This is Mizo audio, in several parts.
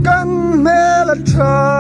Kan hmel a tha.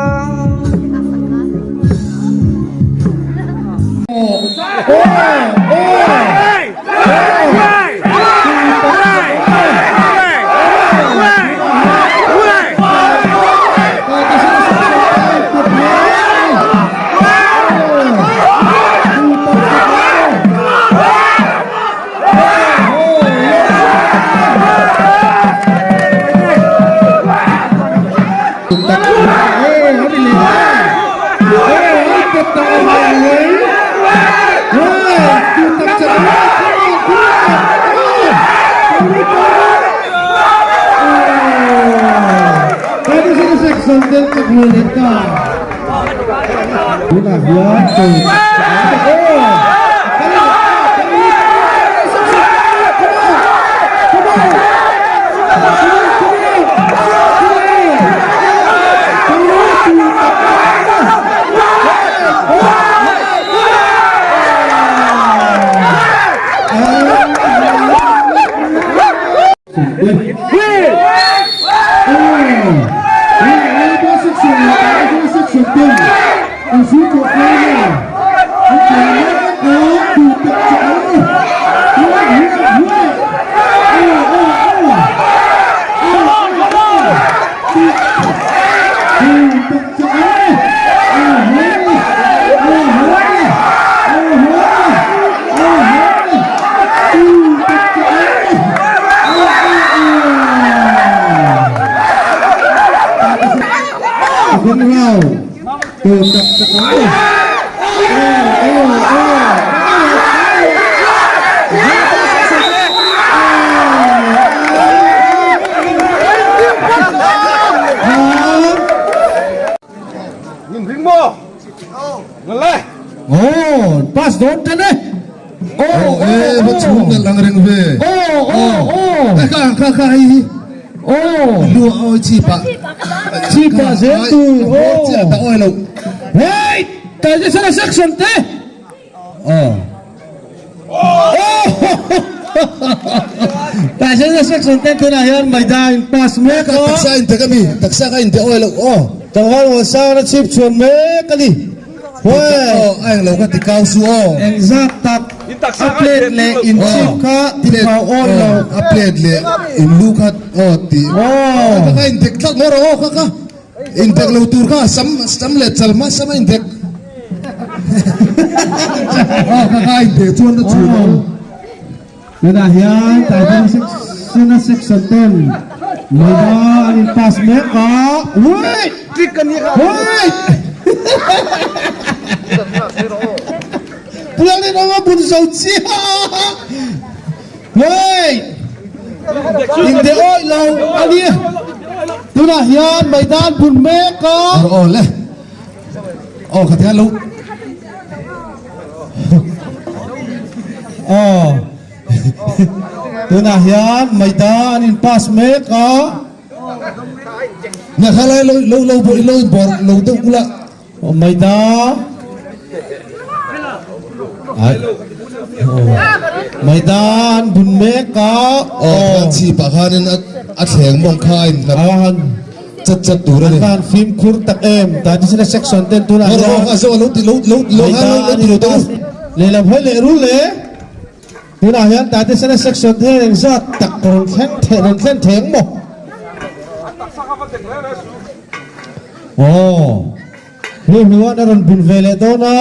Tunah hian Taitesena section te hian engzat tak rawn thleng thei rawn thlen thei ang maw? Aw, hnu hnua'n a rawn bun ve leh dawn a.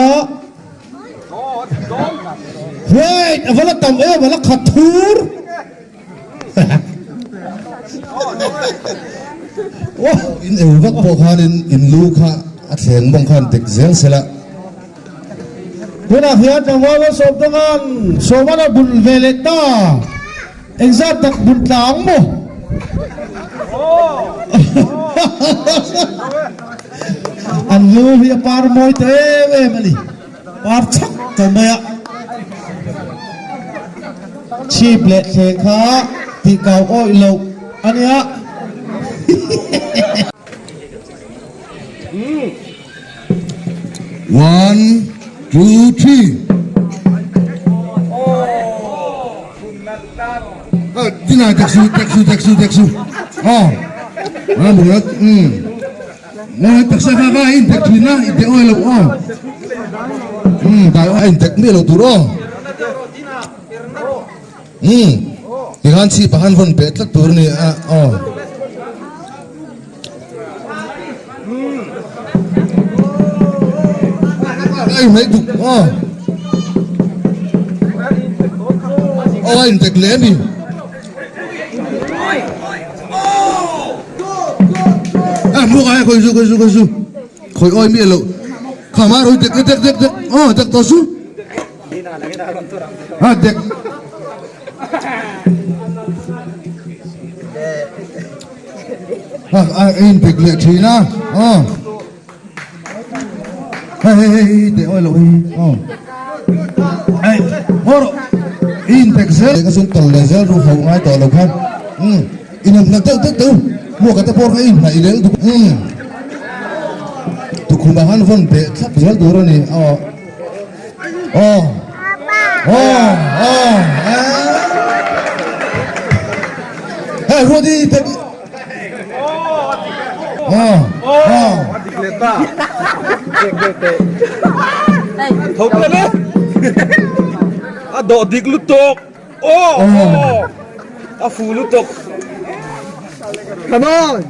Wait, a va la tam em, a la khat thur. In eu vak pawh khanin in lu kha a thleng bawng khan dek zel sela. Tunah hian tlangval Malsawm Dawnga'n Sawman a bun ve leh ta. Engzat tak bun tla ang maw? An lu hi a par mawi ta em em a ni. Par chhak tawh mai a. Chhip leh thleng kha tih kau awih loh a nia. One, two, three. Tina taxi taxi taxi taxi. Oh. Ah, bulat. Ngawi taksa kha kha in tek thin a in tek awi lo aw um dai a in tek miah lo tur aw um tikhan chhip ah khan vawn peh tlat tur a ni a aw a in hnaih duk aw aw a in tek leh a ni. Muka khoi zu khoi zu khoi zu khoi oi mi lo khama roi dek dek dek dek oh dek to su ha dek ha a in dek le thina oh hei hei hei de oi lo hi oh ei horo in tek zel ka sun tol le zel ru ho ngai to lo khan um in am na deuh deuh deuh mu ka te por ka in na i lel du um tukhuma han von be thlap zel tur ani oh oh oh oh eh ruati tek A dawh dik lutuk aw a fu lutuk. Come on.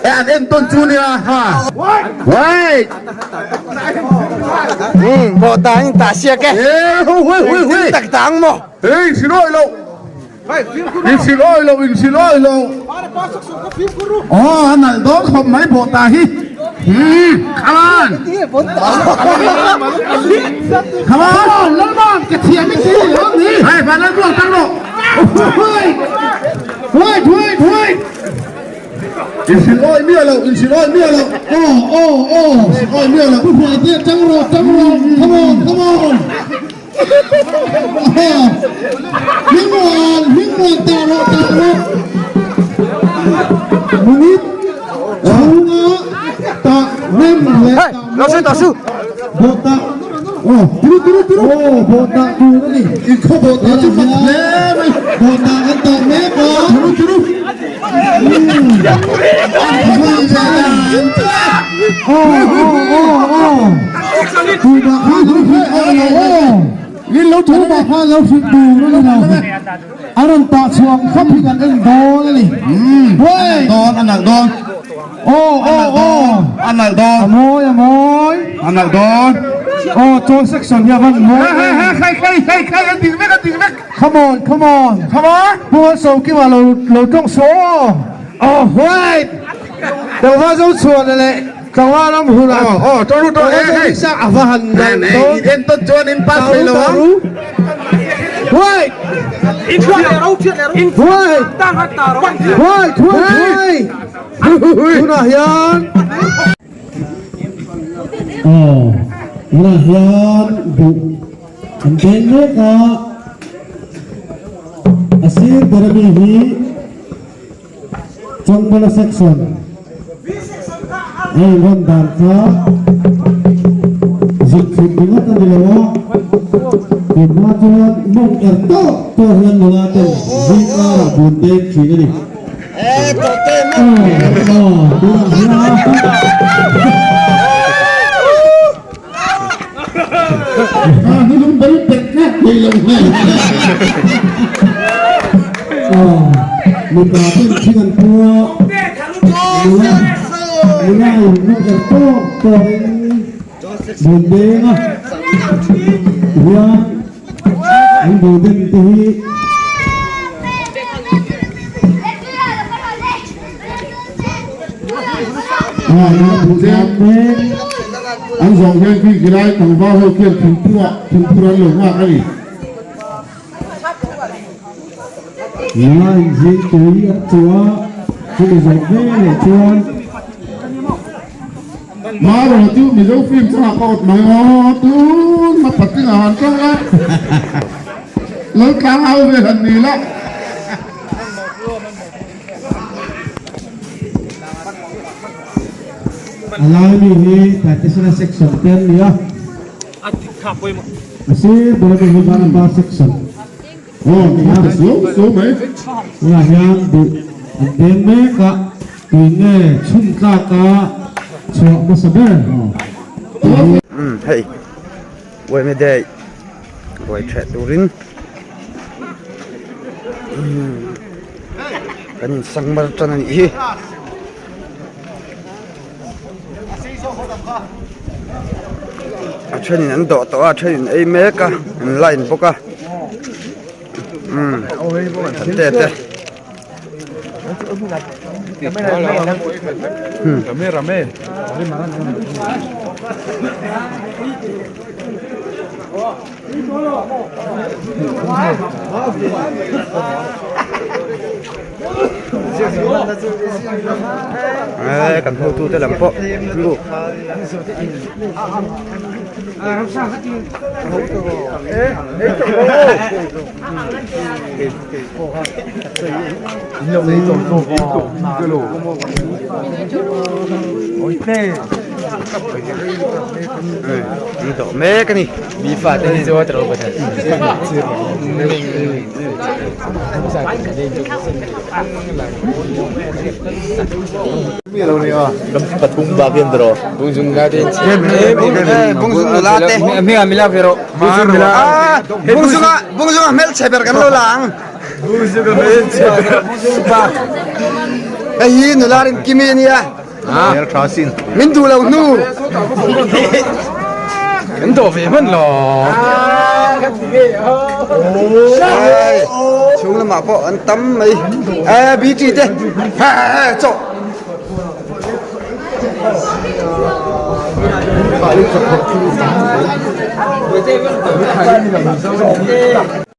E an en tawn chu nia ha. Wait. Bo ta in ta sia ke. E hu hui hui hui. Tak tang mo. Ei sin oi lo. In sin oi lo in sin oi lo. Oh an nal dawn khawp mai bo ta hi. Hmm, come on. Come on. Lalman ka thiam i ti lo ni. Hai van lal buang tang lo. Wait, wait, wait. In sin oi miah lo, in sin oi miah lo. Aw, aw, aw. Sin oi miah lo. Pu Huaite, tang rawh, tang rawh. Come on, come on. Hmingmuan, Hmingmuan, tah rawh, tah rawh. Minute chhunga tah nem leh tah mawi. Bawhtah. Aw, Tiru, tiru, tiru. aw, bawhtah tur a ni. In khaw bawhtah chu mak hle mai. Bawhtah kan tah mek a. Tiru, tiru. A rawn tah chhuak khawp hi kan en dawn a ni. Dawn a nalh dawn. Aw aw aw. A nalh dawn. A mawi a mawi. A nalh dawn. Aw chawl section hi a van mawi. Hei hei hei hei hei hei a dik vek a dik vek. Come on, come on. Come on. Pu Malsawmkima lo lo tawng suh aw. Oh, wait. Tlangval zo chhuan leh tlangval ram hun ah. Oh, oh, tawng ru tawng Tlangval zo hey. dik sang a va han nalh dawn. In en tawn chuan in pass thei lo ang. Wait. Wait. Wait, wait, wait. Tunah hian Aw, tunah hian duh an beng mek a, a sir ber ami hi Chawngmala section a inrawn dan kha. Zuk thlum ringawt a ni lo a, tun hma chuan mawng er tawk tawk hian nula ten zing karah bun deng thin a ni. Mipa ten thing an pu a, nula nula in mawng er tawk tawkin bun deng a hian an bu den te hi. An zawh hian khi khilai tlangval ho khian thingpua thingphur an lo nghak a ni. Nula inzing tui an chu a, chumi zawh veleh chuan. Marawh chu Mizo film changah ka awt mai aw, tun ma patling ah han tawng la, lo tlang au ve han ni la. A lai mi hi Taitesena section te an ni a, a sir ber ami hi Vanapa section a ni a, tunah hian duh an deng mek a, tui nge chhun tlak a chhuah hmasa ber tih hi. Hei Uaime Day ruai ṭheh turin kan insang mar ṭan a nih hi. A ṭhenin an dawh tawh a a ṭhenin ei mek a an line bawk a umm te te. Eee kan hotu te lam pawh lu. An dawh mek a ni. Bungzunga hmelchhe ber kan lo la ang. Hei hi nula rin kimi a nia. Min duh lo hnu. Kan dawh ve hman lo. Chhung lamah pawh an tam mai. Eh BT te. Ha ha chaw.